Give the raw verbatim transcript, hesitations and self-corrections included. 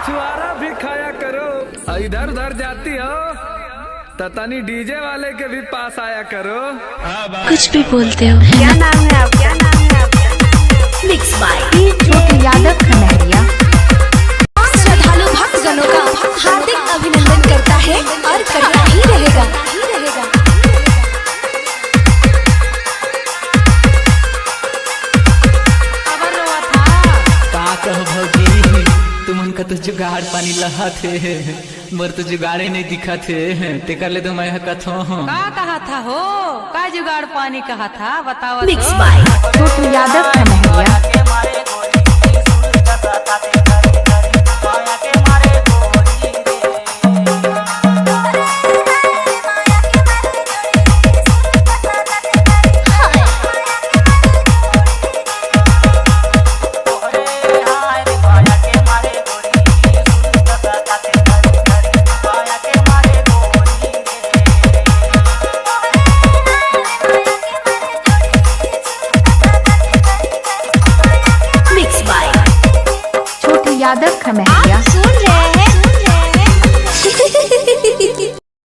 छुआरा भी खाया करो, और इधर उधर जाती हो तो तनी डीजे वाले के भी पास आया करो। कुछ भी बोलते हो। क्या नाम है आपका? क्या नाम है आपका? मिक्स बाय छोटू यादव खमहरिया। श्रद्धालु भक्तगणों का हार्दिक अभिनंदन करता है और करता ही रहेगा। का कहो भौजी, तुमन का तो जुगाड़ पानी लहत हे, मोर तो जुगाड़े नहीं दिखत हे, तेकर ले तो मैं ह कथो। का कहा था हो? का जुगाड़ पानी कहा था, बताओ मिक्स तो। बाय छोटू यादव खमहरिया। मिक्स बाय छोटू यादव खमहरिया। आप सुन